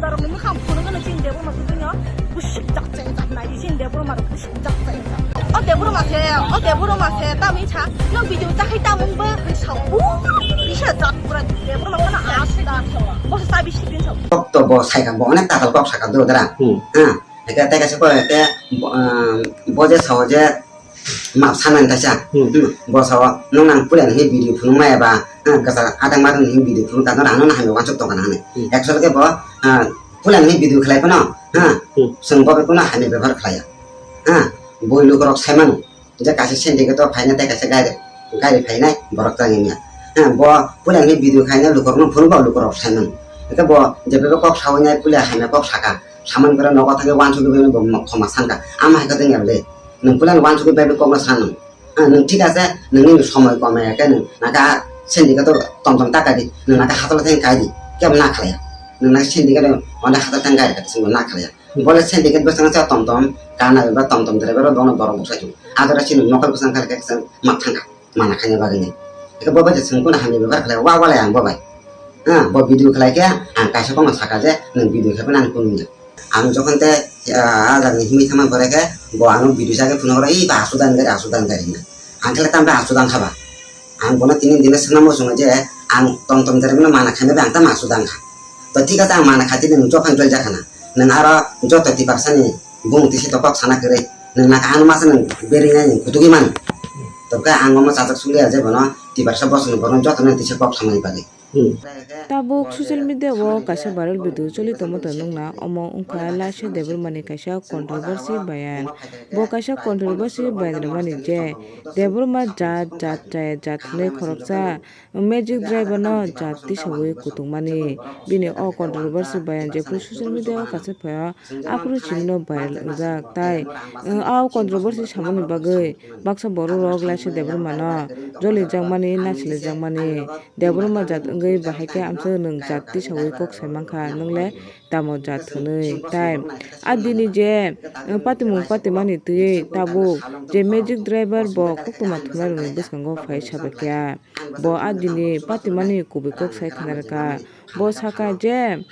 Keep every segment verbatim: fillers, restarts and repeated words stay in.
Tarok ni mwkhang phunukgwno chini Debbarma tubui no busuk jak chai jak nai di chini Debbarma rok busuk jak chai jak. O Debbarma se, o Debbarma se tamni sa, no video chakhai tamung bo sa. Bisa jak pura Debbarma kono asta. Bo sa bisi din sa. Kok to bo sai ka bo onek tatal kok saka do dara. Hmm. Ha. Eke teka se ko eke bo, ah, bo je sao je map sanani kaisa. Hmm. Hmm. Bo sao nung nang puila ni video phunuk maya ba, ah, kasa adang madang ni video phunuk ka no rano na hamya wansuk tong kana hane. Hmm. Actually ke bo, ah, puila ni video khlai phano, ha. Hmm. Sung bo be kono hamya bebhar khlai ya. Ha. Boi lukorok sai mano. Je kaisa syndicate o phainai tei kaisa gari, gari phainai borok tangwi manya. Ha, bo puila ni video khainai lukorokno phunuk bo lukorok sai mano. Eke bo je bebak kok sawi nai puila hamya kok saka. Saman pura nogo thangwi wansugwi bo khoma sanka. Ama hai khe tongya le. Nwng puila ni wansugwi bai kok no sanw. Ha, nwng thik ase, nwng ni somoi komai khe nwng naka syndicate o tom tom ta kai di. Nwng naka hatolo thang kai di. Kebo na khlaiya. Nwng naka syndicate o onda hatolo thang kai di khe swngbo na khlaiya. Bole syndicate bwskango sa tom tom kana ba tom tom driver o bono borok bwsai tongo. Adora chini nokol bwsang kha khe map thangkha mana khaina bagwi ni. Eke bo bai chwng kono hamya bebhar khlai wa wale ang bo bai. Ha, bo video khlai khe ang kaisa kono saka je nwng video khe phano ang kunu ya. Ang jokhon te, ah, ajak ni himwi thangma pore khe bo ano video sa khe phunuk ro, "Ih, ba asu dan gari, asu dan gari," hwnwi. Ang khe tam ba asu dan kha ba. Ang bono tini dino swngna muchungo je ang tom tom driver no mana khaina bai ang tamo asu dan kha. To thik ase ang mana kha tini nwng jokhon jol jakha na. Nwng aro joto tiprasa ni bumung tisi to kok sana kwrwi. Nwng naka ano masa nwng beri nai nwng kutugwi mano. Tobkhe ang omo chajak suliya je bono tiprasa bosongni borok joto nang tisa kok samani bagwi. Hmm. Tabuk social media o kaisa viral video choli tongmo to nukna, omo wngkha Laisha Debbarma ni kaisa controversy bayan. Bo kaisa controversy bayan rwmani je Debbarma jat, jat chaya jat hwnwi khoroksa Magic driver no jat tisawi kutungmani. Bini o controversy bayan jephru social media o kaisa phaio, aphuru simi no viral wngjak. Tai, uh, o controversy samani bagwi baksa borok rok Laisha Debbarma no jolijakmani, naisilijakmani. Debbarma jat wngwi bahai khe amsa nwng jat tisawi kok sai mankha, nwng le tamo jat hwnwi. Tai a dini je, uh, patimung patimani twiwi tabuk je magic driver bo koktwma thumnairokni bwskango phai sabaikha. Bo a dini patimani kubui kok sai khna rwkha. Bo saka je,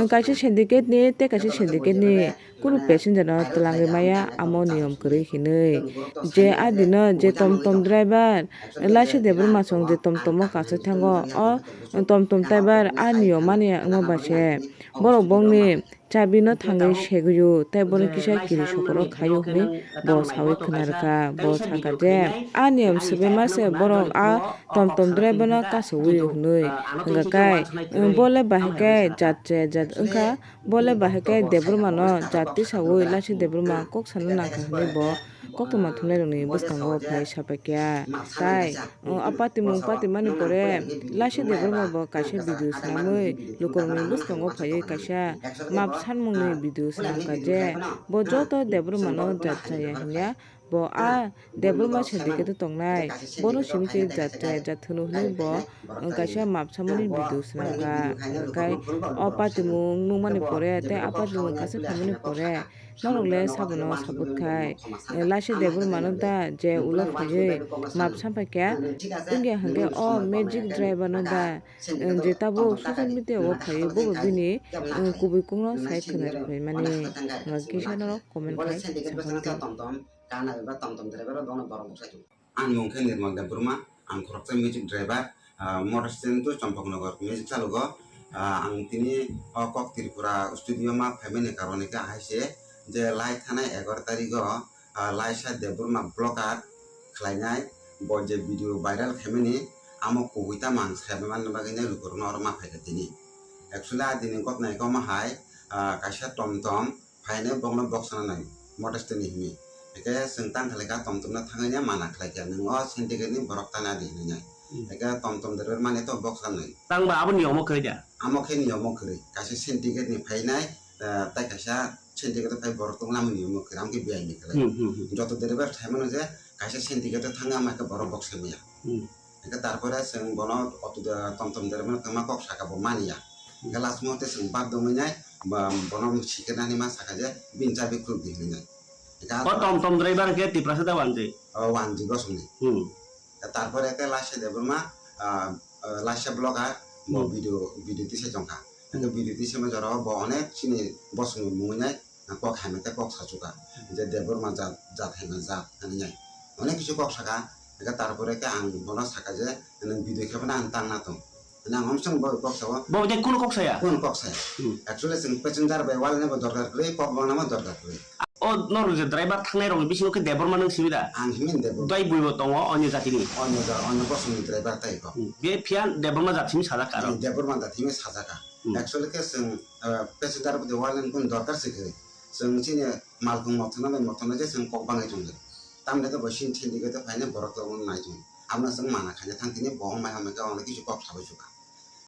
kaisa syndicate ni tei kaisa syndicate ni kunu passenger no twlangwi maya, amo niyom kwrwi hinwi. Je a dino je tom tom driver, Laisha Debbarma song je tom tom o kasui thango, o tom tom driver a niyom mani wngma bai se borok bongni chabi no thangwi segwio tei bono kisa kiri sokoro khaio hwnwi bo sawi khna rwkha. Bo sakha je, a niyom swbaima se borok a tom tom driver no kasowio hwnwi. Hwnkha khe, bo le bahai khe jat chaya jat wngkha, bo le bahai khe Debbarma no jat tisawi Laisha Debbarma kok sana nangkha hwnwi bo koktwma thumnairokni bwskango phai sabaikha. Tai, o, a patimung patimani pore Laisha Debbarma bo kaisa video swnamwi lukurokni bwskango phaiwi kaisa map sanmungni video swnamkha je bo joto Debbarma no jat chaya hinya. Bo a Debbarma syndicate o tongnai, bono simi se jat chaya jat hwno hwnwi bo, o, kaisa map samani video swnamkha. Hwnkhe o patimung nukmani pore tei a patimung kaisa phaimani pore Norok le sabono support khai, eh, Laisha Debbarma no da je ulo phaiwi map sampaikha. Wngya hwnkhe o magic driver no da, eh, je tabuk social media o phaiwi bobo bini, eh, kubui kokno sai khna rwphaimani. Hwnkhe kisa norok comment khai saphang khe. Ang mung khe Nirmal Debbarma, ang khoroksa music driver, ah, motor stand to Champaknagar music chalugo. Ah, ang tini o kok Tripura studio ma phaimani karon khe hai se je lai thanai egaroh tarikh o, ah, Laisha Debbarma vlogger khlainai bo je video viral khaimani amo kubui tamo ang sai manna bagwi nai lukurokno oro ma phaikha tini. Actually a dini gotna khe omo hai, ah, kaisa tom tom phainai bokno boksa nanai motor stand ni himi. Hwnkhe chwng tang khlaikha tom tom no thangwi nai mana khlaikha, nwng o syndicate ni borok tana di hinwi nai. Hmm. Hwnkhe tom tom driver mani to boksa nai. Tang ba abo niyomo kwrwi da? Amo khe niyomo kwrwi. Kaisa syndicate ni phainai, eh, tai kaisa syndicate phai borok tong namo niyomo kwrwi. Amo khe biyai ni kwrwi. Hmm, hmm, hmm. Joto driver sai mano je kaisa syndicate thangwi ama khe borok boksa maya. Hmm. Hwnkhe tarpore chwng bono auto de-, tom tom driver no kwma kok saka bo manya. Hwnkhe last month chwng bad dongwi nai, ba, bono sikirnani ma saka je bini chabi khuluk di hinwi nai. Hwnkhe o tom tom driver khe Tiprasa da wanjwi? O wanjwi bosongni. Hmm. Tarpore khe Laisha Debbarma, ah, ah, Laisha vlogger bo Hmm. video, video tisai tongkha. Hingke video twi sema jora o bo onek chini bosongni mungwi nai kok hamya tei kok sachuka. Je Debbarma jat, jat hamya jat hinwi nai. Onek kisu kok saka, hingke tarpore khe ang bono saka je nwng video khe phano ang tangna tong. Hwnwi ang omsong bo kok sao. Bo de kuno kok saya? Kuno kok saya? Hmm. Actually chwng passenger bai walnai bo dorkar kwrwi, kok bangna bo dorkar kwrwi. O norok je driver thangnai rokni bisingo khe Debbarma nwng simi da? Ang himwi Debbarma. Tei buibo tongo onyo jatini? Onyo ja-, onyo bosongni driver tei kok. Hmm. Be phiya Debbarma jat himwi sajak aro? Hmm, Debbarma jat himwi sajak. Hmm. Actually khe chwng, ah, passenger bwdwi walnani kunu dorkar se kwrwi. Chwng chini malkhung mothona bai mothona je chwng kok bangwi tongdi. Tamni khe bo sini thili khe phainai borok tongmani nai chwng. Aboni chwng mana khaina thang tini bo wng mai hamya khe onek kisu kok sabai suka.